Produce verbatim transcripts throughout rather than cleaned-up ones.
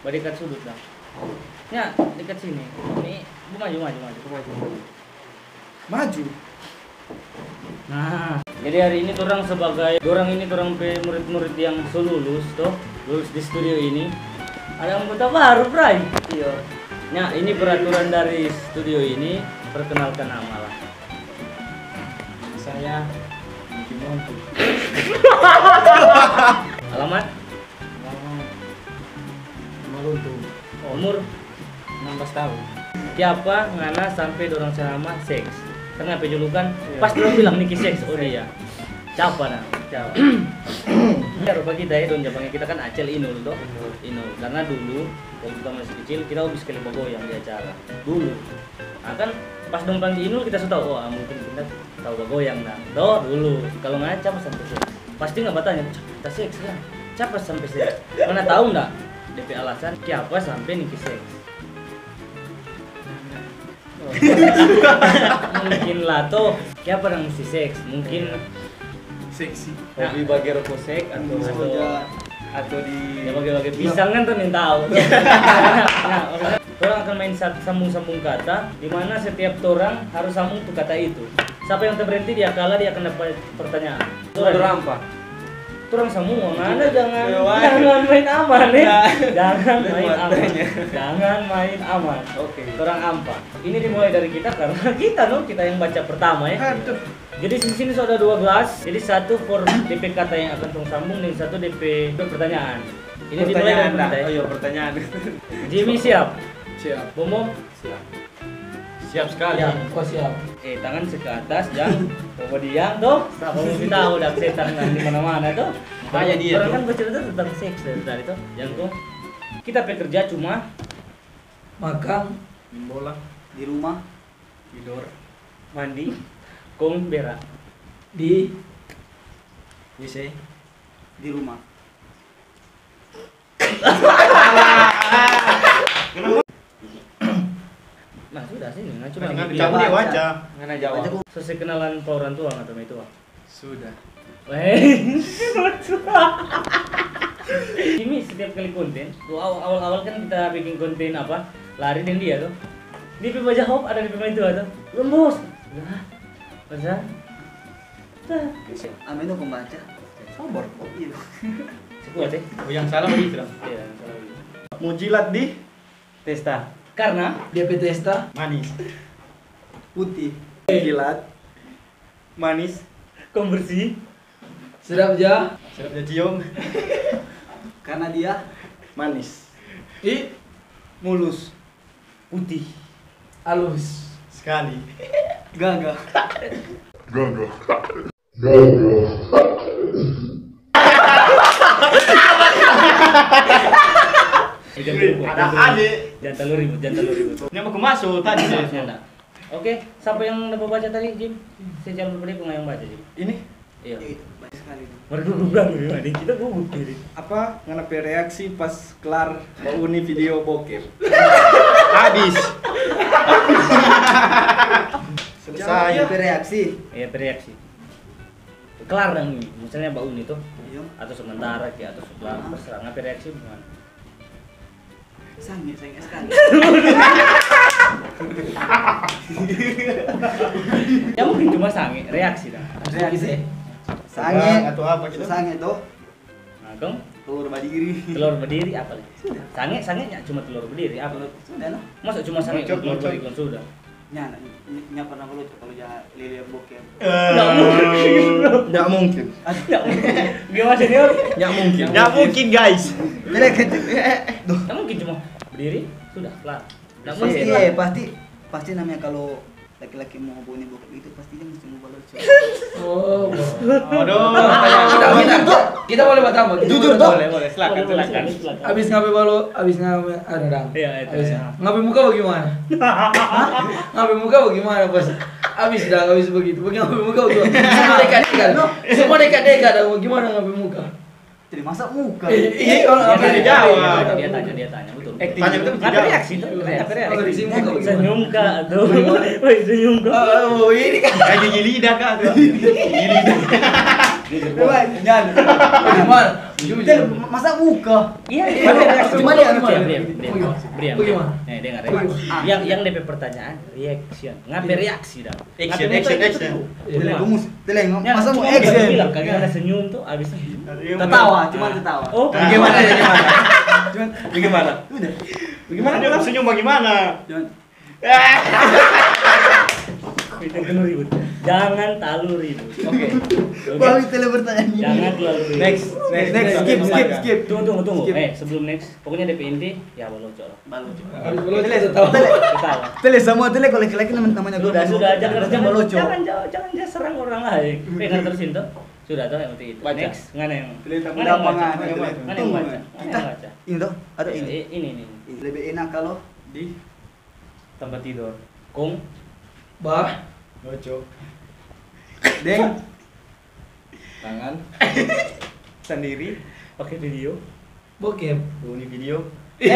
Badekat sudut dang. Ya, dekat sini. Ini, bu, maju, maju, maju. Maju. Nah, jadi hari ini torang sebagai, dorang ini torang pe murid-murid yang so lulus, toh, lulus di studio ini. Ada anggota baru, Bray. Iya. Nah, ini peraturan dari studio ini, perkenalkan nama lah. Saya Mickey Montu. Alamat? Alamat Maluntung. Umur? Enam belas tahun. Kiapa ngana sampe dorang ceramah seks? Kan ngana pe julukan, iya, pas dorang bilang Niki seks, oh dia. Kiapa nah? Kiapa? Ya, rupa kita ya, dong ja pangge kita kan Acel Inul toh. Inul. Inul. Karena dulu, waktu kita masih kecil, kita hobi sekali bagoyang di acara. Dulu. Nah, kan pas dong pangge Inul, kita so tau, oh, ah, mungkin kita tau bagoyang nah. Toh, dulu. Kalau ngana kiapa sampe seks? Pasti ngana batanya, "Ca-, kita seks lah. Kiapa sampe seks?" Ngana tau nda depe alasan kiapa sampe Niki seks? Mungkin lah toh, kiapa dang musti seks? Mungkin seksi. Nah. Hobi bage roko seks atau, atau, atau di, ya, bage-bage pisang kan tuh yang tahu. Nah, orang akan main sa-, sambung-sambung kata, di mana setiap torang harus sambung tu kata itu. Siapa yang terberhenti, dia kalah, dia akan dapat pertanyaan. Torang ampa. Torang samua, ngana jangan, jangan main aman, eh. Jangan main aman. Jangan main aman. Oke. Torang ampa. Ini dimulai dari kita karena kita, no, kita yang baca pertama, ya. Aduh. Jadi di sini so ada dua gelas. Jadi satu for depe kata yang akan tong sambung, dan satu depe pertanyaan. Ini dimulai dari kita, ya. Oh iya, pertanyaan. Jimmy siap? Siap. Bomo? Siap. Siap sekali. Ya, ko siap. Eh, tangan se ke atas, jang. Koko diam, toh. Nah, koko kita udah setan di mana-mana, toh. Tanya dia, toh. Kan bercerita tentang seks dari tadi, toh. Jang, ko. Kita pe kerja cuma makan. Main bola. Di rumah. Tidur. Mandi. Kong berak. Di W C. Di rumah. Nah, sudah sini, nah, cuma kamu dia baca. Ngana jawab. So se kenalan pa orang tua atau maitua? Sudah. Weh, ini setiap kali konten, tu awal-awal kan kita bikin konten apa, lari deng dia tuh. Dia pe baca hop, ada di pemain tua tuh. Lembus. Nah, masa? Ame no pembaca. Sabar. Iya. Sekuat, eh? Oh, yang salah begitu dong. Iya, yang salah begitu. Mo jilat di? Testa. Karena? Dia pe testa. Manis. Putih. Jilat. Manis. Kong bersih. Sedap ja. Sedap ja cium. Karena dia? Manis. I? Mulus. Putih. Alus. Sekali. Gagah. Gagah. Gagah. Jangan terlalu ribut, jangan terlalu ribut. Nyampe ke masuk tadi. Nyanda. Oke, siapa yang dapat baca tadi, Jim? Saya calon pribadi yang baca, Jim. Ini? Iya. Iya, itu, banyak sekali itu. Mereka gugup dulu, ini kita gugup diri. Apa ngana pe reaksi pas klar Mbak Uni video bokep? Habis. Selesai. Ngana pe reaksi. Iya, pe reaksi. Klar dang ini, misalnya Mbak Uni tuh, iya, atau sementara kayak atau setelah, ah, terserah, ngana pe reaksi gimana? Sange, sange sekali. Ya mungkin cuma sange, reaksi dah. Reaksi. Sange. Atau apa gitu? Sange tuh. Nah, dong. Telur badiri. Telur badiri apa lagi? Sudah. Sange, sange nya cuma telur badiri apa? Telur, sudah lah. Masa cuma sange telur badiri kan sudah? Nya, nya, nya pernah balucu kalau ja lia-lia bokep. Eh, nggak mungkin, bro. Nggak mungkin. Nggak mungkin. Gimana, senior? Nggak mungkin. Nggak mungkin, guys. Nggak mungkin cuma berdiri, sudah, kelar. Nggak mungkin. Pasti, eh, pasti, pasti namanya kalau laki-laki mau boni bokep itu, pasti dia mesti mau balucu. Oh, aduh. Kita, kita, kita boleh bertambah. Jujur, toh? Boleh, boleh. Silakan, silakan. Abis ngana pe balu, abis ngana pe, anu dang. Iya, itu, abis, iya. Ngana pe muka bagaimana? Hah? Ngana pe muka bagaimana pas abis dang, abis begitu? Bagaimana ngana pe muka bagaimana? Semua dekat-dekat. Semua dekat-dekat dang. Bagaimana ngana pe muka? Jadi masa muka? Iya, iya, dia tanya, dia tanya, dia tanya, betul. Tanya betul, apa reaksi tuh? Reaksi. Apa reaksi muka bagaimana? Senyum kah atau senyum kah? Oh, ini kan. Kayak gigi lidah kah? Gigi lidah. Coba, jangan. Gimana? Jujur. Masa buka? Iya, iya. Cuma dia, cuma dia. Diam, diam, diam. Bagaimana? Bagaimana? Eh, dengar ya. Bagaimana? Yang, yang D P pertanyaan, reaction. Ngape reaksi dah? Action, action, action. Tele, masa mau action? Bilang, kagak ada senyum tuh, abis. Tertawa, cuma tertawa. Oh. Bagaimana, bagaimana? Cuman, bagaimana? Udah. Bagaimana? Senyum, senyum bagaimana? Cuman, Jangan terlalu ribut. Jangan terlalu ribut. Oke. Baru tele pertanyaan ini. Jangan terlalu ribut. Next, next, next, skip, skip, skip. Tunggu, tunggu, tunggu. Skip. Eh, sebelum next, pokoknya D P inti, ya baloco lah. Baloco. Harus baloco. Tele, tele, tele semua tele, kalau laki-laki namanya sudah, sudah, jangan, jangan, jangan, jangan, jangan serang orang lain. Eh, nggak terusin tuh. Sudah tuh yang penting itu. Baca. Next, ngana yang, tele, ngana yang baca. Ngana yang baca. Kita. Ini tuh, ada ini. Eh, ini, ini. Lebih enak kalau di tempat tidur. Kong? Bah. Lucu. Deng. Tangan. Sendiri. Pakai video. Bokep. Bunyi video. Itu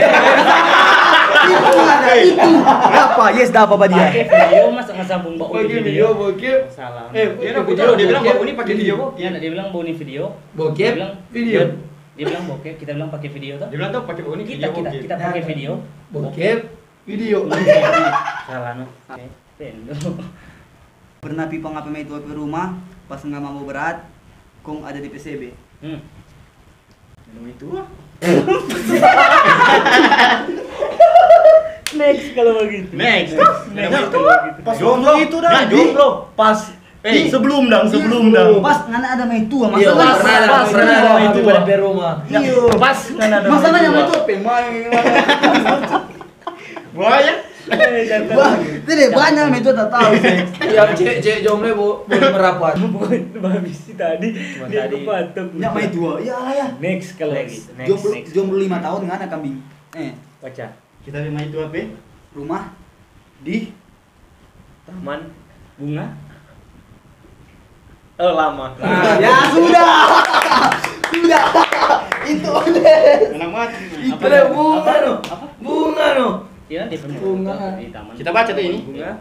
ada, itu. Dapa, yes, dapa ba dia. Pakai video, masa nggak sambung ba video. Video, bokep. Salah. Eh, dia bilang, dia bilang bokep. Dia bilang bokep. Dia bilang bokep. Video. Dia bilang bokep, kita bilang pakai video tuh. Dia bilang tuh pakai video. Kita, kita, kita pakai video. Bokep. Video. Salah, no. Pendo. Pernah pi pa ngana pe maitua pe rumah, pas ngana mabo berat, kong ada di P C B. Hmm. Ngana maitua? Next kalau begitu. Next. Next. Ngana maitua. Pas jomblo itu dah. Nah, jomblo. Pas. Eh, sebelum dang, sebelum dang. Pas ngana ada maitua, masa ngana ada maitua. Iya, pas ngana ada maitua. Iya. Pas ngana ada maitua. Masa ngana ada maitua, pemain. Buaya. Wah, itu deh banyak itu tak tahu sih. Yang cewek-cewek jomblo bo-, boleh merapat. Pokoknya itu babi sih tadi. Cuma dia tadi kepatok. Nyak maitua. Ya lah ya. Next kalau next, gitu. Next, jomblo, next. Jomblo lima tahun ngana kambing. Eh. Baca. Kita lima itu apa? Rumah di Taman bunga? Oh, lama. Ah, ya sudah. Sudah. Itu deh. Anak mati. Itu deh bunga no. Apa? Bunga no. Iya, dia pernah bunga. Di taman. Kita baca tuh ini. Bunga.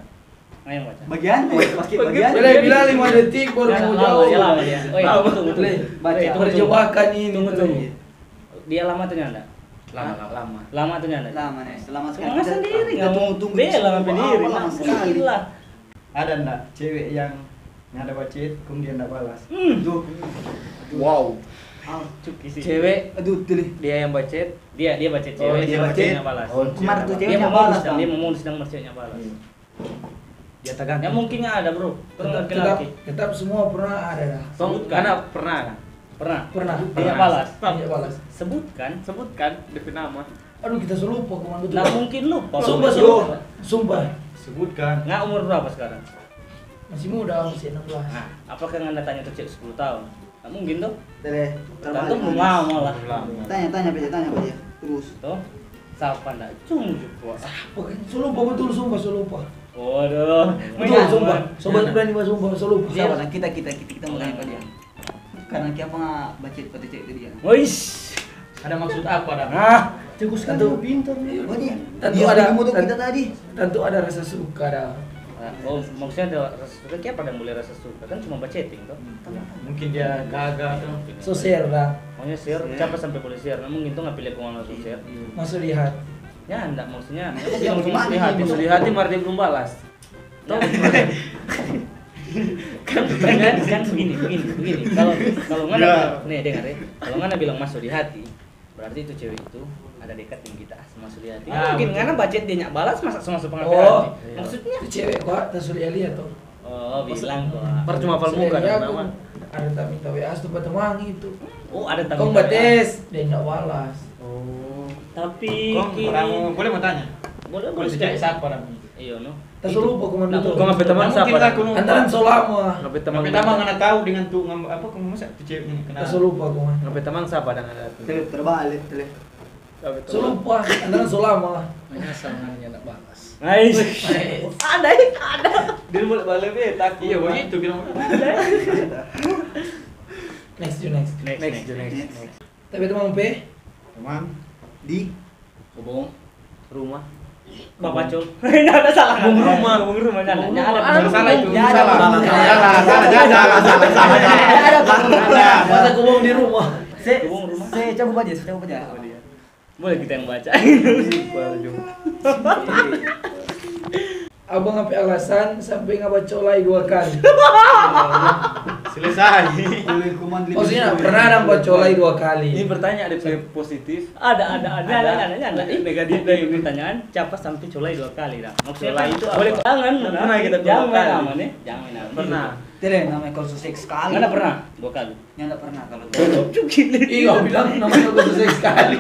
Ayo baca. Bagian, eh, pas kita bagian. Boleh bilang lima detik baru mau jawab. Ya, lama, ya, lama, ya. Oh, iya, tunggu, tunggu. Baca. Percobakan ini. Tunggu, tunggu. Dia lama atau nyanda? Lama, lama. Lama atau nyanda? Lama nih, lama sekali. Kita sendiri nggak mau tunggu, tunggu. Bela sampai diri, lama sekali. Gila. Ada ndak cewek yang ngana ba chat, kong dia ndak balas? Hmm. Tuh. Wow. Cuk isi. Cewek, aduh, tuh. Dia yang ba chat. Dia, dia ba chat cewek, dia ba chat, nggak balas. Oh, kemarin tuh cewek nggak balas, dia mau modus, dia mau modus, dia mau ceweknya balas. Iya. Dia tagantang. Ya mungkin ada, bro. Tetap, tetap semua pernah ada dah. Sebutkan. Karena pernah kan? Pernah. Pernah. Dia balas. Dia balas. Sebutkan. Sebutkan D P nama. Aduh, kita so lupa, komandan. Nah, mungkin lupa. Sumpah, sumpah. Sumpah. Sebutkan. Nggak umur berapa sekarang? Masih muda, masih enam belas. Nah, apakah ngana tanya tuh cewek sepuluh tahun? Nggak mungkin tuh. Tele, terlalu manis. Belum lama lah. Belum lama. Tanya, tanya, tanya, tanya. Terus. Tuh, sapa ndak? Cung juga. Sapa kan? So lupa betul, sumpah, so lupa. Waduh. Betul, sumpah. Sobat berani, sumpah, so lupa. Sapa? Kita, kita, kita, kita mau tanya ke dia. Karena kiapa nggak baca pete cek ke dia? Wis. Ada maksud apa dah? Nah, tikus kan tuh pintar nih. Oh, dia. Tentu ada, kita tadi. Tentu ada rasa suka dah. Nah, oh, maksudnya ada rasa suka, kiapa ada mulai rasa suka? Kan cuma ba chatting tuh. Mungkin dia gaga tuh. So share dah. Maunya share, siapa sampai boleh share? Nah, mungkin tuh nggak pilih kong langsung share. Masuk di hati. Ya, enggak, maksudnya. Masuk di hati, mar dia belum balas. Tahu? Kan, kan, kan begini, begini, begini. Kalau, kalau ngana, nih, dengar ya. Kalau ngana bilang masuk di hati, berarti itu cewek itu ada dekat dengan kita, ah, masuk di hati. Mungkin ngana ba chat dia nyak balas, masa so masuk pengapean? Maksudnya? Itu cewek kok, tak suruh dia lihat tuh. Oh, bilang kok. Percuma pal muka dan nama. Ada tak minta W A tu pertemuan itu. Oh, ada tak minta W A. Kong bates, dia nyak balas. Oh. Tapi kong, boleh mau tanya? Boleh, boleh. Siapa orang? Iyo, no. Taso lupa kong. Kong ngana pe tamang sapa? Antaran so lama. Ngana pe tamang ngana tau dengan tu, apa, kong masa tu cewek ini kenal? Taso lupa kong. Ngana pe tamang sapa dang ada tu? Terbalik, terbalik. So lupa, antaran so lama. Menyesal ngana ndak balas. Nice. Ada, ada. Dia boleh balik be, takut. Iya, begitu bilang. Next, you next. Next, next, next. Tapi tamang pe? Tamang di kobong rumah. Papa Col. Nggak ada salah. Kebun rumah. Kebun rumah, nggak ada. Nggak ada. Salah itu. Nggak ada. Salah, salah, salah, salah, salah, salah, salah, salah. Nggak ada kebun rumah. Masa kebun di rumah? Se, kebun rumah. Se, coba baca, se, coba baca. Boleh kita yang baca. Abang apa alasan sampai ngaba colai dua kali? Selesai. Maksudnya, pernah ada ngaba colai dua kali? Ini bertanya ada positif. Ada, ada, ada, ada, ada, ada. Negatif dari pertanyaan, siapa sampai colai dua kali, dah? Maksudnya colai itu boleh apa? Jangan, pernah kita dua kali. Jangan main aman, ya. Jangan main aman. Pernah. Tidak, namanya kalau susah sekali. Mana pernah? Dua kali. Nyanda pernah kalau. Iya, bilang namanya susah sekali.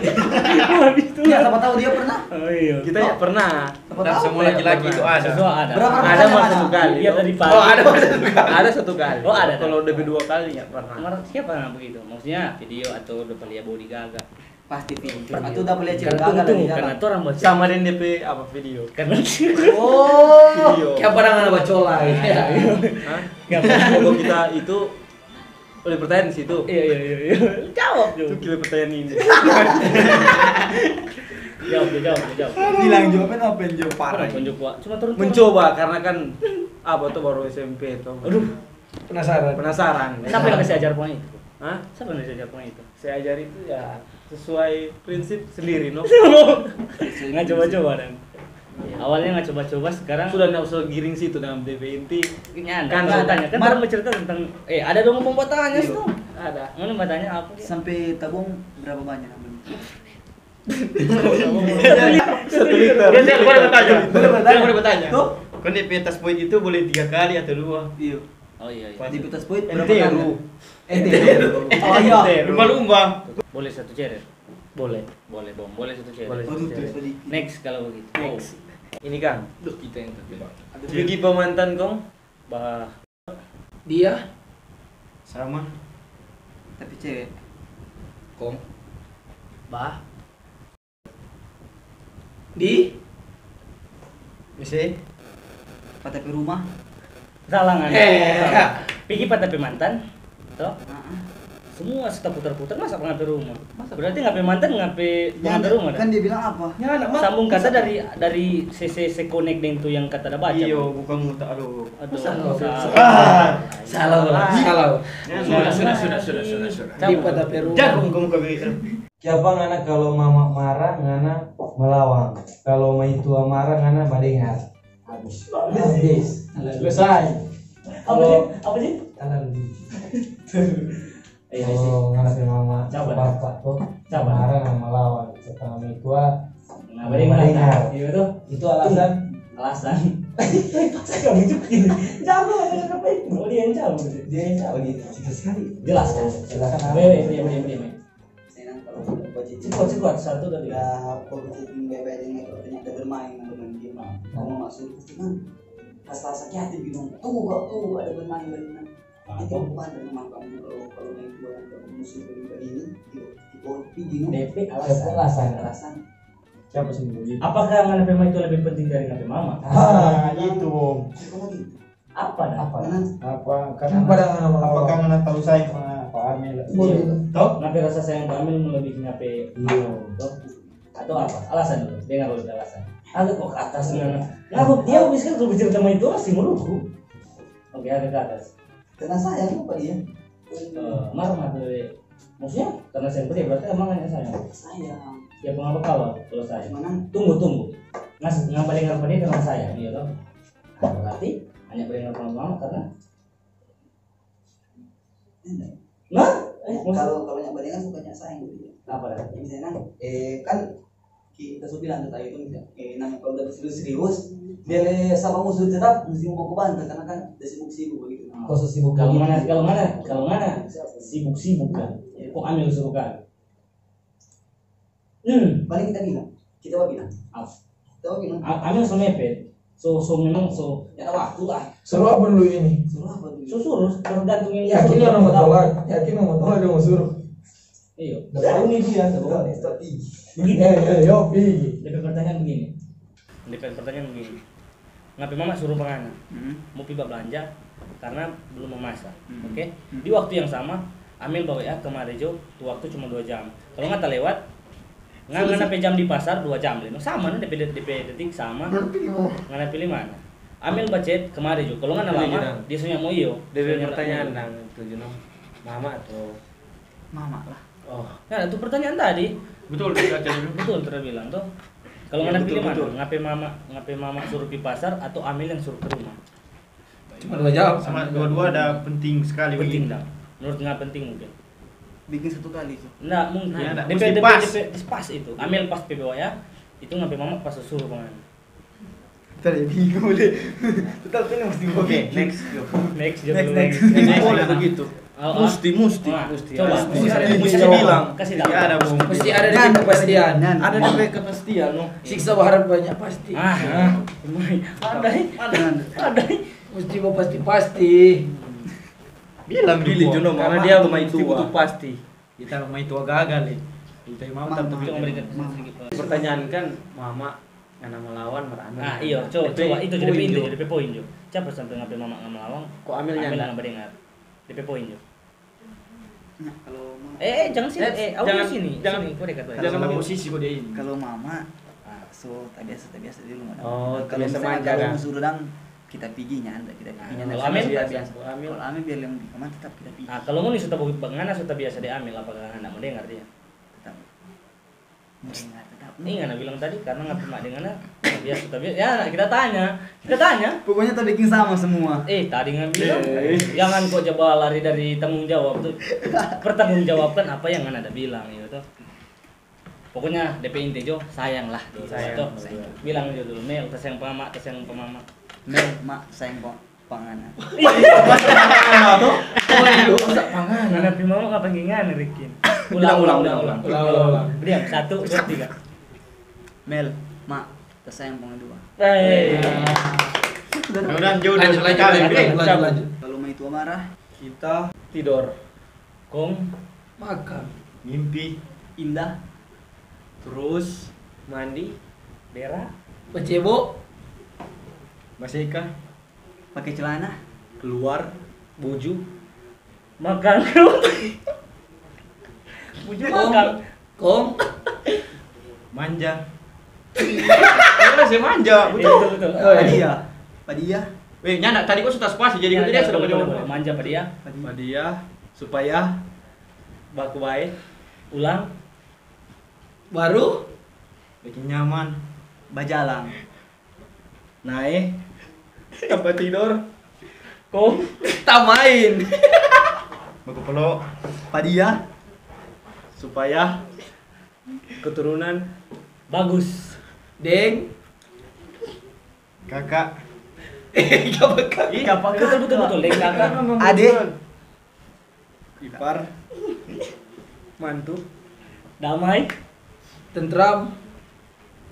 Ya, siapa tahu dia pernah. Oh, iya. Kita ya pernah. Siapa tahu. Semua laki-laki itu ada. Semua ada. Berapa kali? Ada mah satu kali. Biar dari pagi. Oh, ada mah satu kali. Ada satu kali. Oh, ada. Kalau udah dua kali ya pernah. Siapa pernah begitu? Maksudnya video atau udah pernah lihat body gaga? Pasti video. Atau udah pernah lihat cewek gaga lagi jalan. Sama deng depe apa video. Karena. Oh, video. Kayak pada ngana bacolai. Hah? Kalau kita itu boleh pertanyaan di situ. Iya, iya, iya, iya. Jawab, Jo. Itu gila pertanyaan ini. Jawab, Jo, jawab, Jo, jawab. Bilang jawabnya apa yang jawab parah? Apa yang jawab, Wak? Cuma turun-turun. Mencoba, karena kan apa tuh baru S M P tuh. Aduh. Penasaran. Penasaran. Siapa yang kasih ajar pemain itu? Hah? Siapa yang kasih ajar pemain itu? Saya ajar itu ya sesuai prinsip sendiri, no? Nggak coba-coba, dan. Awalnya nggak coba-coba, sekarang sudah nggak usah giring situ dalam D P inti. Kan sudah. Tanya, kan orang bercerita tentang, eh, ada dong mau tanya tuh. Ada. Mana mau tanya apa? Sampai tabung berapa banyak? Satu liter. Dia, dia boleh bertanya. Boleh bertanya. Dia boleh bertanya. Tuh. Kan di pentas poin itu boleh tiga kali atau dua. Iya. Oh, iya, iya. Di pentas poin berapa kali? Enteru. Eh, enteru. Oh, iya. Lumba-lumba. Boleh satu ceret? Boleh. Boleh, Bom. Boleh satu ceret. Boleh satu ceret. Next kalau begitu. Next. Ini, Kang. Duh, kita yang terjebak. Pergi pa mantan kong, bah. Dia? Sama. Tapi cewek. Kong. Bah. Di? Misi? Pa ta pe rumah. Salah, kan? Eh. Pigi pa ta pe mantan, to? Heeh. Semua su ta putar-putar, masa pa ngana pe rumah? Masa? Berarti ngana pe mantan, ngana pe, ya, ngana pe rumah, kan dia bilang apa? Ya, anak ma-, sambung kata dari, dari se, se, se connect deng tu yang kata da baca. Iyo, bukan muta, aduh. Aduh, salah. Ah, salah, salah. Ya, sudah, sudah, sudah, sudah, sudah, sudah. Di pa ta pe rumah. Jago muka-muka begitu. Kiapa ngana kalo mama mara ngana malawang, kalo maitua mara ngana badengar? Habis. Habis. Selesai. Apa sih? Apa sih? Tangan. Eh, kalo ngana pe mama, papa to mara ngana malawang, setengah maitua ngana badengar. Iya, betul. Itu alasan? Alasan. Saya nggak lucu gini. Jago, apa itu? Oh, dia yang jago. Dia yang jago, dia. Jelas, kan? Jelas. Bebe, bebe, bebe, bebe. Senang kalau udah baca. Cekot, cekot, satu dari. Udah baca, baca, baca, baca, ada bermain, ada bermain game. Kamu masuk, pasti kan rasa sakit hati bilang, "Tuh, kau tuh, ada bermain, bermain." Itu bukan ada teman kamu kalau, kalau main bola, kalau musuh dari ini, di, di bawah, di gunung. D P alasan. Alasan. Alasan. Siapa sih begitu? Apakah ngana pe mama itu lebih penting dari ngana pe mama? Ah, itu. Siapa lagi? Apa dah? Apa? Mana? Apa? Karena apa dah ngana mau? Apakah ngana tahu sayang sama Pak Armel? Iya. Toh? Ngana pe rasa sayang Pak Armel melebihi ngana pe. Iya. Toh? Atau apa? Alasan dulu. Dengar dulu alasan. Ada kok ke atas ngana. Ngana dia habis kan kalau bicara sama itu orang sih muluku. Oke, ada ke atas. Karena sayang apa dia? Eh, marah ngana pe. Maksudnya karena sayang pe dia, berarti emang hanya sayang. Sayang. Ya, pengapa kawan kalau sayang? Mana? Tunggu, tunggu. Ngas, ngapa dengar pa dia karena sayang, iya toh? Nah, berarti hanya badengar pa mama karena. Enggak. Nah, eh, maksud- Kalau, kalau yang badengar bukannya sayang gitu ya. Apa dah? Misalnya, eh, kan kita su bilang tadi itu, misalnya, eh, nang kalau udah serius-serius, dia le sama musuh tetap mesti mau baku banta karena kan udah sibuk-sibuk begitu. Nah. Kau su sibuk. Kalau mana, kalau mana, kalau mana? Sibuk-sibuk kan. Iya. Kok ambil suruh kan? Hmm. Paling kita bilang, kita bawa bilang. Apa? Kita bawa bilang. A-, ambil so mepet. So, so memang so, ya ada waktu lah. Suruh apa dulu ini? Suruh apa dulu? So suruh, tergantung yang. Yakin yang mau tolak, yakin yang mau tolak dia mau suruh. Iya. Nggak tahu nih dia. Nggak tahu nih, tapi. Begini. Eh, eh, yo, pi. Dia pe pertanyaan begini. Dia pe pertanyaan begini. Ngana pe mama suruh pa ngana, hmm, mo pi bablanja karena belum memasak. Hmm. Oke? Hmm. Di waktu yang sama, Amel ba W A kemari jo, tu waktu cuma dua jam. Kalau ngana talewat, Ngana pe jam di pasar dua jam le, no? Sama, no? Depe, depe detik sama. Ngana pilih mana? Amel ba chat kemari jo. Kalau ngana lama, dia sunya mo iyo. Depe pertanyaan dang itu, Juno. Mama atau mama lah. Oh. Nah, itu pertanyaan tadi. Betul, kita cari dulu. Betul, kita bilang tuh. Kalau ngana pilih mana? Ngape mama, ngape mama suruh pi pasar atau Amel yang suruh ke rumah? Cuma dua jawab. Sama dua-dua ada penting sekali. Penting dang. Menurut ngana penting mungkin. Bikin satu kali sih. Nggak mungkin. Nggak, nggak. Depe, mesti depe, pas. Depe pas itu. Amel pas pe bawa ya. Itu ngape mama pas suruh kemana? Tadi bingung deh. Tetap ini mesti. Oke, next. Next, next, next. Ini boleh begitu. Oh, oh. Musti, musti. Wah, musti. Coba, musti. Musti bilang. Kasih tahu. Ada, Bung. Mesti ada depe kepastian. Ada depe kepastian, no. Siksa berharap banyak pasti. Ah, ada, ada. Musti mau pasti-pasti. Bilang pilih Juno, karena dia mama itu pasti. Kita mama itu gagal, eh. Kita mama tetap. Pertanyaan kan, mama ngana melawan, mar Amel. Ah, iyo, coba, coba. Itu jadi poin, jadi poin jo. Siapa sampai ngape mama ngana melawan? Kok Amel nyanda? Amel ngana dengar. Depe poin jo. Nah, kalau mama, eh, eh, jangan sini, eh, jangan sini, jangan sini, kau dekat, jangan posisi kau dia ini. Kalau mama, ah, so tabiasa, tabiasa di rumah. Oh, kalau misalnya kalau mau suruh dang, kita pigi nyanda, kita pigi nyanda. Kalau Amel? Biasa. Kalau Amel biar yang di kamar tetap kita pigi. Ah, kalau ngoni so tabiasa deng Amel, apakah ngana mo dengar dia? Tetap. Dengar tetap. Ini ngana bilang tadi karena ngana pernah dengar, nah, biasa, tapi ya kita tanya, kita tanya. Pokoknya kita bikin sama semua. Eh, tadi ngana bilang, jangan kok coba lari dari tanggung jawab tuh. Pertanggungjawabkan apa yang ngana ada bilang, gitu. Pokoknya depe inti jo, sayang lah, gitu. Sayang. Bilang jo dulu, Mel, ta sayang pa mama, ta sayang pa mama. Mel, ma, sayang pa, pa ngana. Tuh, oh, itu, masa pa ngana? Ngana pi mama ka pangge ngana, Rikin. Ulang, ulang, ulang, ulang. Ulang, ulang, ulang. Diam, satu, dua, tiga. Mel, ma, ta sayang pa ngana dua. Eh. Udah, jauh dari lanjut, lanjut, lanjut, lanjut. Kalau mama itu marah, kita tidor. Kong makan. Mimpi indah. Terus mandi. Berak. Bacebo. Baseka. Pake celana. Keluar. Buju. Makan. Buju makan. Kong. Manja. Iya, saya manja, betul. Iya, betul, betul. Oh, iya. Padia. Padia. Weh, nyanda, tadi kau sudah spasi, jadi ya, dia sudah boleh, boleh. Manja, padia. Padia. Padia, supaya baku bae. Ulang. Baru. Bikin nyaman. Bajalang. Nae. Tempat tidur. Kong. Tamain. Baku pelo. Padia. Supaya keturunan. Bagus. Deng. Kakak. Kakak. Betul, betul, betul. Deng kakak. Ade. Ipar. Mantu. Damai. Tentram.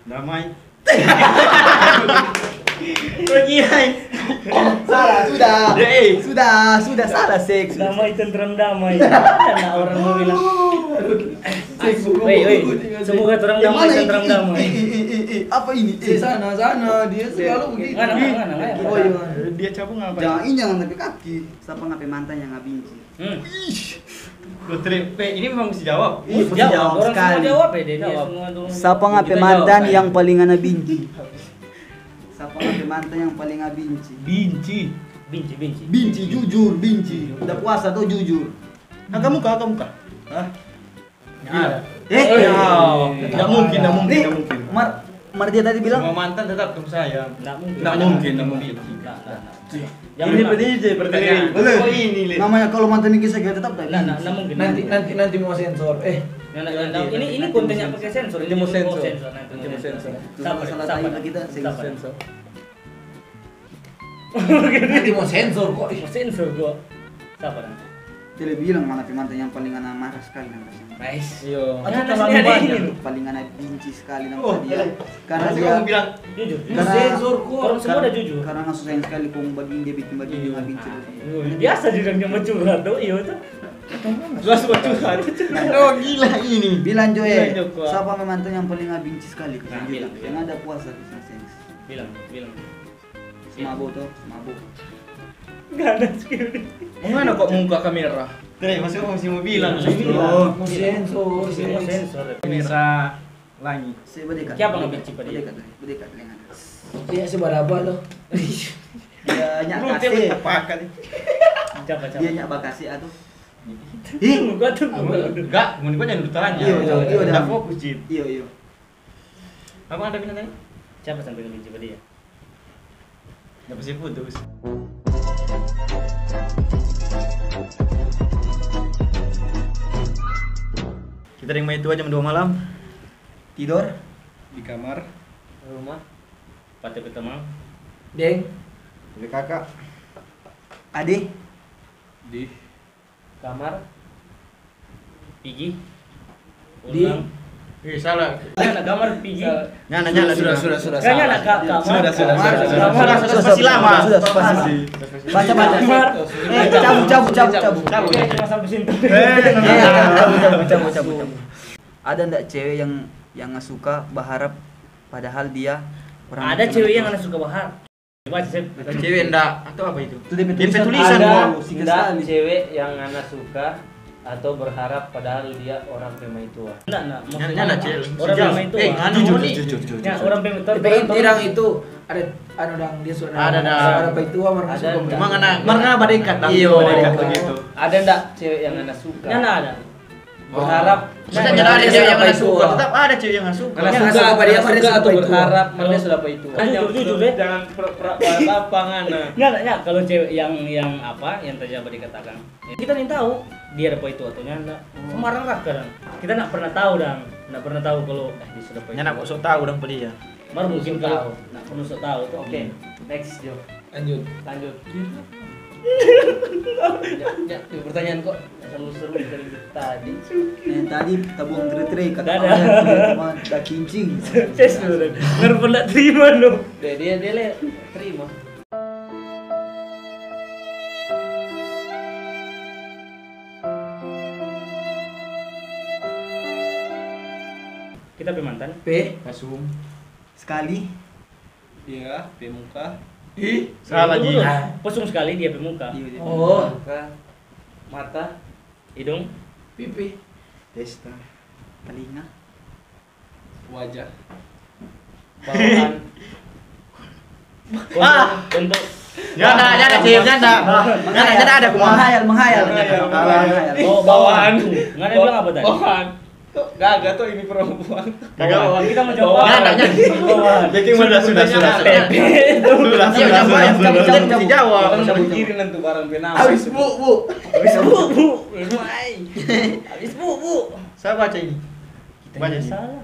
Damai. Pergi, hai. Salah, sudah. Ya, eh. Sudah, sudah salah, seks. Damai, tentram, damai. Ada orang mau bilang. Seks, woi, woi. Semoga orang damai, tentram, damai. Eh, eh, eh, eh, eh, apa ini? Eh, sana, sana, dia selalu begitu. Ngana, ngana, ngana. Oh, iya. Dia cabut ngana? Jangan, ini jangan sampai kaki. Sapa ngana pe mantan yang ngana binci? Hmm. Ih, lo tri-, pe, ini memang mesti jawab. Iya, mesti jawab. Orang semua jawab, ya, dia semua dong. Sapa ngana pe mantan yang paling ngana binci? Sapa ngana pe mantan yang paling ngana binci? Binci. Binci, binci. Binci, jujur, binci. Nda puasa to, jujur. Angka muka, angka muka. Hah? Nggak ada. Eh, nggak mungkin, nggak mungkin, nggak mungkin. Mar, mar dia tadi bilang, semua mantan tetap tong sayang. Nggak mungkin. Nggak mungkin, nggak mungkin. Nggak, nggak, nggak. Ini pertanyaan. Boleh. Oh, ini, Le. Namanya kalau mantan bikin sakit tetap tak. Nggak, nggak, nggak mungkin. Nanti, nanti, nanti mau sensor. Eh. Nggak, nggak, nggak, ini, ini kontennya pakai sensor. Ini mau sensor. Nanti mau sensor. Sabar, sabar. Kita sensor. Nanti mau sensor kok. Mau sensor gua. Sabar nanti. Dia bilang mana pe mantan yang paling ngana marah sekali, ngana kasiang. Nice. Iyo. Aduh, kalau ada ini. Paling ngana binci sekali nama dia. Karena dia bilang jujur. Karena sensor kok. Orang semua udah jujur. Karena ngana sayang sekali kong bagini, dia bikin bagini, ngana binci. Biasa juga dia mau curhat, do, iyo tuh. Langsung mau curhat. Oh, gila ini. Bilang jo, eh, sapa ngana mantan yang paling ngana binci sekali? Nah, bilang, bilang. Yang ada puasa di sana, sens. Bilang, bilang. Mabo to, mabo. Nggak ada skill. Mangana kok muka kamera? Tre, masih, masih mau bilang. Masih mau bilang. Mau sensor, mau sensor. Bisa Langi. Siapa dekat? Siapa nggak benci pada dia? Dekat, dekat lengan. Iya sih, pada apa tuh? Dia nyak Lu kasih. dia pakai. Siapa siapa? Dia nyak bakasi atau? Ih, Tunggu, gua tunggu. Enggak, menurut gua jangan ditanya. Iya, iya, iya, Udah iya. Fokus, Jin. Iyo iyo. Apa ada bilang tadi? Siapa sampai benci pada dia? Udah pasti putus. Kita yang main itu aja dua malam. Tidur. Di kamar. Rumah. Pate pe temang. Deng. Jadi kakak. Ade. Di. Kamar. Pigi. Di. Ulang. Ih, salah. Nyanda kamar pigi. Nyanda, nyanda, Sudah, sudah, sudah. Kan nyanda kakak. Sudah, sudah, Kamar. sudah, sudah. Kamar. Sudah, sudah, sudah, lama. Sudah, sudah, sudah. Baca baca. Kamar. Eh, cabut cabut cabut cabut. Cabut. Oke, cuma sampai sini. Eh, Eh, cabut cabut cabut cabut. Ada ndak cewek yang yang nggak suka berharap padahal dia orang Ada cewek yang nggak suka berharap. Baca, Sep. Ada cewek ndak atau apa itu? Itu dia pe Dia pe tulisan. Tulisan, Ada Bang. Singkat ndak sekali. Cewek yang ngana suka atau berharap padahal dia orang pe maitua. Ndak, ndak. Nyanda, nyanda, cewek. Orang pe maitua. Eh, anu, Jujur, ni. jujur, jujur. Ya, orang pe maitua. Tapi inti orang itu ada anu dang, dia sudah Ada dang. Sudah apa itu amar Ada masuk dang. ke Emang anak, emang anak badengkat, Bang? Iyo. Badengkat begitu. Ada ndak cewek yang ngana suka? Nyanda ada. Maksudnya nyanda ada cewek yang ngana suka, tetap ada cewek yang ngana suka. Ngana suka apa dia, apa dia sudah Atau paitua? Berharap, mana dia sudah paitua. Kan jujur, jujur deh. Jangan pura-pura apa ngana. Enggak, enggak, enggak. Kalau cewek yang yang apa, yang tadi apa dikatakan, kita nih tahu dia ada paitua atau nyanda. Sembarang raka dang. Kita nggak pernah tahu dang, nggak pernah tahu kalau eh dia sudah paitua. Nyanda kok sok tahu dang pe dia. Mar mungkin kalau nggak pernah sok tahu tuh. Oke, next Jo. Lanjut. Lanjut. Ya, ya, ya, pertanyaan kok seru-seru dari tadi. Eh, tadi tabung tere-tere kata Dadah. kawan, teman, dah kincing. Ces dulu deh. Nggak pernah terima no. Deh, dia dia le terima. Kita pe mantan. P. Kasum. Sekali. Iya, pe muka. Ih. Salah, Ji. Pesum sekali dia pe muka. Iya, iya. Oh. Muka, mata, Hidung. Pipi. Testa. Telinga. wajah, bawaan. Untuk, untuk Nyanda, nyanda, Cil, nyanda. Nyanda, nyanda ada kuma. Menghayal, menghayal. Menghayal. oh, bawaan. Nggak ada bilang apa tadi? Bawaan. Tuh, gagal tuh ini perempuan. Gagal. Kita mau jawab. Nyanda, nyanda. Bawaan. Jadi sudah, sudah, sudah, sudah. Pepe itu. Sudah, Iya, sudah, cabut, sudah, cabut, sudah. cabut, cabut, Bisa jawab. cabut, cabut, cabut. Mikirin nanti barang penama. Habis bu bu. Habis bu bu. Mai. Habis bu bu. Siapa baca ini? Kita Baca yang ini. Salah.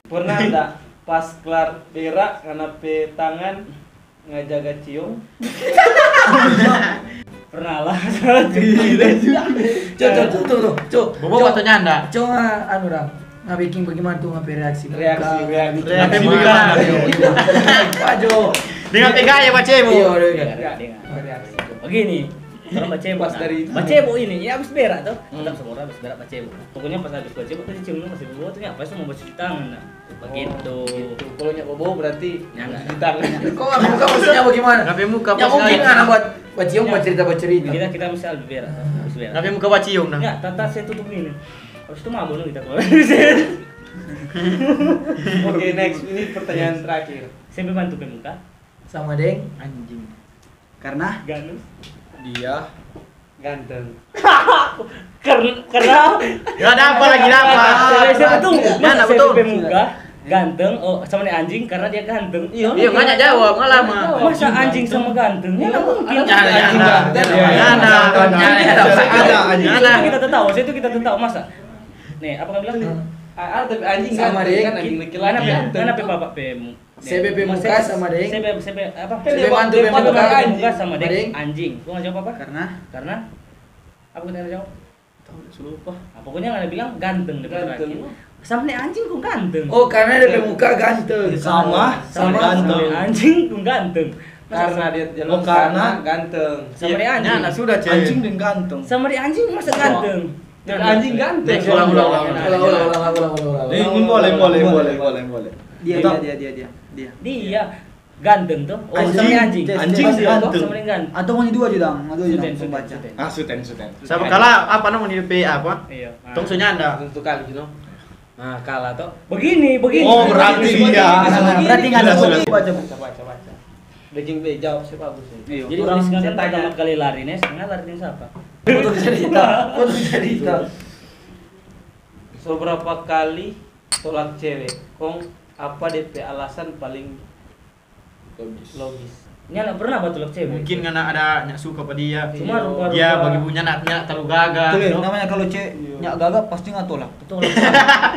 Pernah ndak pas kelar berak ngana pe tangan ngajaga ciong? Pernah lah. Cok cok cok cok cok. Bobo atau nyanda? Cok anu dang. Nggak bikin bagaimana tuh nggak reaksi? Reaksi, reaksi. Reaksi muka. Ajo. Dengan teganya, Pak Cebo. Iya, Iya, udah. dengar, dengar. Begini, orang bacebo. Pas dari itu. Bacebo ini, ya habis berak tuh. Hmm. Tetap semua orang habis berak bacebo. Pokoknya pas habis bacebo tuh dia cium dulu masih bau tuh ya, apa semua bacuci tangan nah. Begitu. Gitu. Kalau nyak bau berarti Nyanda. cuci tangan. Kok nggak muka maksudnya bagaimana? Ngape muka Ya pas mungkin nyanda? Anak buat buat ciong buat cerita buat cerita. Kita kita mesti habis berak, habis berak. Ngape muka baciong dang? Ya, tata saya tutup ini. Habis itu mabok kita keluar. Oke, next. Ini pertanyaan terakhir. Saya bantu pemuka. Sama deng. Anjing. Karena Ganteng. Dia Ganteng. Karena karena Gak ada apa lagi, apa? Saya betul. Nah, nah, Saya betul. Pemuka ganteng, oh sama nih anjing karena dia ganteng. Iya. Iya, nggak jawab, nggak lama. Masa anjing sama ganteng? Ya nggak mungkin. Nyanda, nyanda. Nyanda, nyanda. Itu kita tahu, itu kita tahu masa. Nih, apa nggak bilang? Ah, ah, tapi anjing Sama ganteng deng. kan, anjing laki-laki Karena ganteng. Karena pe bapak pemu. Sebe pemuka sama deng. Sebe sebe apa? Kan Sebe dia mantu dia pemuka. pakai Pemuka anjing. sama deng Deng. Anjing. Gua nggak jawab apa? Deng. Karena apa? Apa gua tadi jawab? Tahu, sudah lupa. Nah, pokoknya nggak ada bilang ganteng deh Ganteng. Terakhir. Sama nih anjing kok ganteng. Oh, karena dia pemuka ganteng. Sama, Sama ganteng. Anjing kok ganteng. Karena dia Oh, karena ganteng. Sama dia anjing. Nah, sudah, Cek. Anjing deng ganteng. Sama dia anjing masa ganteng. Anjing ganteng. Next, ulang, ulang, ulang, Ulang ulang ulang ulang ulang. Ini boleh, boleh, boleh, boleh, boleh. dia Tetap. dia dia dia dia. Dia ganteng tuh. Oh, Anjing. sama anjing. Anjing Sama dia, ganteng. sama dia ganteng. Atau mau dua aja dang, mau dua aja Suten, dang suten, pembaca. suten. Ah, suten, suten. Sama kalau apa namanya P apa? Iya. Tong so nyanda. Tentu kali, you know. Nah, kalah to. Begini, begini. Oh, berarti iya. Begini, begini. Berarti nggak ada. Sudah, sudah. Baca, baca, baca, baca. Udah jeng be jawab sih bagus ini. Iya. Jadi orang orang sekarang saya tanya pertama kali lari nih, setengah lari dengan siapa? Foto cerita, foto cerita. So berapa kali tolak cewek? Kong apa depe alasan paling logis. Logis. Nya nggak pernah batolak cewek. Mungkin ngana ada nya suka pa dia. Cuma rupa-rupa. Dia bagi punya nak nya terlalu gaga. Betul, no? Namanya kalau cewek nya gaga pasti nggak tolak. Tolak.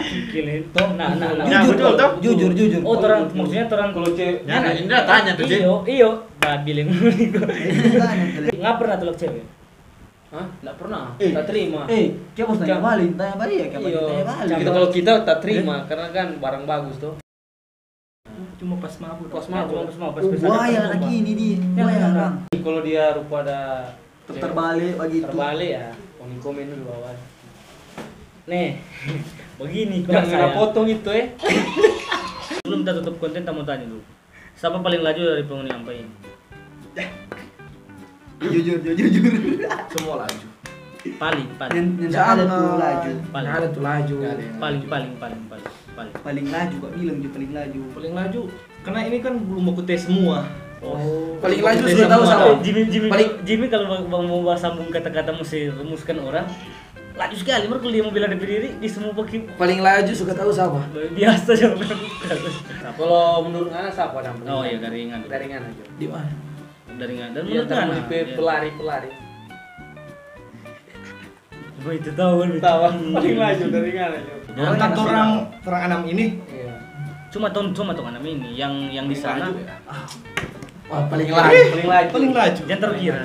Gila. Toh? Nah, nah, nah. Ya, jujur, betul, toh? Jujur, jujur. Oh, torang, maksudnya torang kalau cewek. Ya, nah, Indra tanya tuh, Cek. Iyo, iyo. Bah, bilang. Nggak pernah tolak cewek. Hah? Nggak pernah. Eh, tak terima. Eh, kita bos tanya balik, tanya balik ya, kita balik. Kita kalau kita tak terima karena kan barang bagus tuh. Cuma pas mabuk. Pas mabuk. Cuma pas mabuk. Oh, buaya anak ini di, buaya orang. Kalau dia rupa ada terbalik begitu. Terbalik ya, komen dulu bawah. Nih, begini. Jangan potong itu, eh. Sebelum kita tutup konten, kita mau tanya dulu. Siapa paling laju dari penghuni ampa ini? Jujur, jujur, jujur. Semua laju. Paling, paling. Yang, yang ada tuh laju. Paling. Ada tuh laju. Paling, paling, paling, paling, paling. Paling laju, kok bilang juga paling laju. Paling laju. Karena ini kan belum aku tes semua. Oh. Paling laju sudah tahu sama. Jimmy, Jimmy, paling Jimmy kalau mau, mau sambung kata-kata mesti rumuskan orang. Laju sekali, mar kalau dia mau bilang depe diri, dia semua pakai. Paling laju suka tahu siapa? Biasa aja. Kalau menurut ngana siapa yang paling laju? Oh iya, dari ngana. Dari ngana aja. Di mana? Dari ngana. Dan menurut ngana, pelari-pelari. Cuma itu tahu kan. Tahu, paling laju dari ngana aja. Yang kan orang, orang anam ini. Iya. Cuma tong, cuma tong anam ini yang, yang di sana. Wah, paling laju. Paling laju. Paling laju. Yang terkira.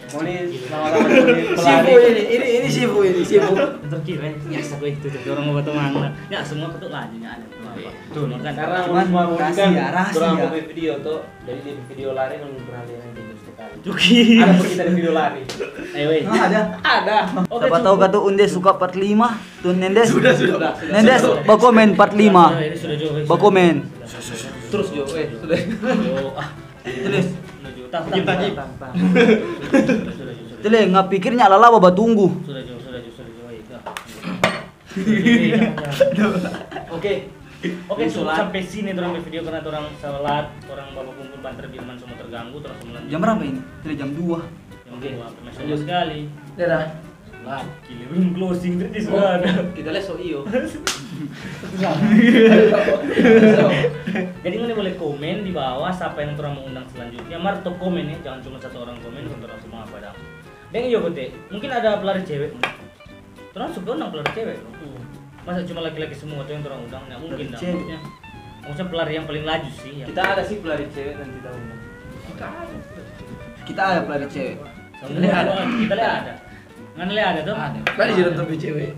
Mau nih sama-sama jadi pelari. Sifu ini, ini, ini Sifu ini, Sifu. Yang terkira, ya. Biasa gue itu tuh, orang mau berteman. Ya, semua tuh laju, ya, ada. Tuh, kan. Karena mau kasih ya, rahasia. Orang mau video tuh, jadi di video lari kan berhenti nanti sekali. Ada pun kita di video lari. Eh, weh. Ada. Ada. Siapa tahu kata Unde suka part lima. Tuh, Nendes. Sudah, sudah. Nendes, bakomen part lima. Bakomen. Terus, Jo. Eh, sudah. Tulis. Kita, kita. Tele, nga pikirnya lalawa batunggu. Sudah, Jo, sudah, Jo, sudah, Jo. Oke. Oke, cukup sampai sini dorang pe video karena dorang salat, orang bawa kumpul bantar Firman semua terganggu, terus melanjut. Jam berapa ini? Tele jam dua. Jam dua, masih lama sekali. Dadah. Lah, gila, belum closing tadi sudah ada. Kita lihat so iyo. Jadi ngoni boleh komen di bawah siapa yang torang mau undang selanjutnya. Mar to komen ya, jangan cuma satu orang komen, kong torang semua apa dang. Deng iyo kote, mungkin ada pelari cewek. Torang suka undang pelari cewek. Masa cuma laki-laki semua tuh yang torang undang? Nggak mungkin dang. Maksudnya pelari yang paling laju sih. Kita ada sih pelari cewek nanti kita undang. Kita ada pelari cewek. Kita lihat ada. Kita lihat ada. Ngana lihat ada tuh? Ada. Tadi jalan tapi cewek.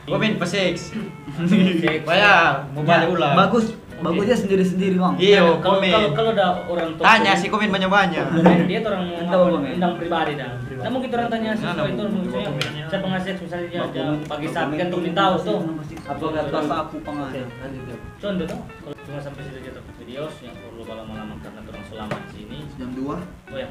Komen pesek. Pesek. Bayar, mau balik ulang. Bagus, bagus dia sendiri-sendiri, Bang. Iyo, komen. Kalau ada orang tuh tanya si komen banyak-banyak. Dia orang mau undang pribadi dah. Nah, mungkin orang tanya sesuai itu, maksudnya siapa ngasih, misalnya dia pagi Sabtu kan tuh tahu tuh. Apa kata aku pengaruh? Contoh tuh, kalau cuma sampai situ aja tuh video, yang perlu lama-lama karena orang selama di sini. Jam dua. Oh ya.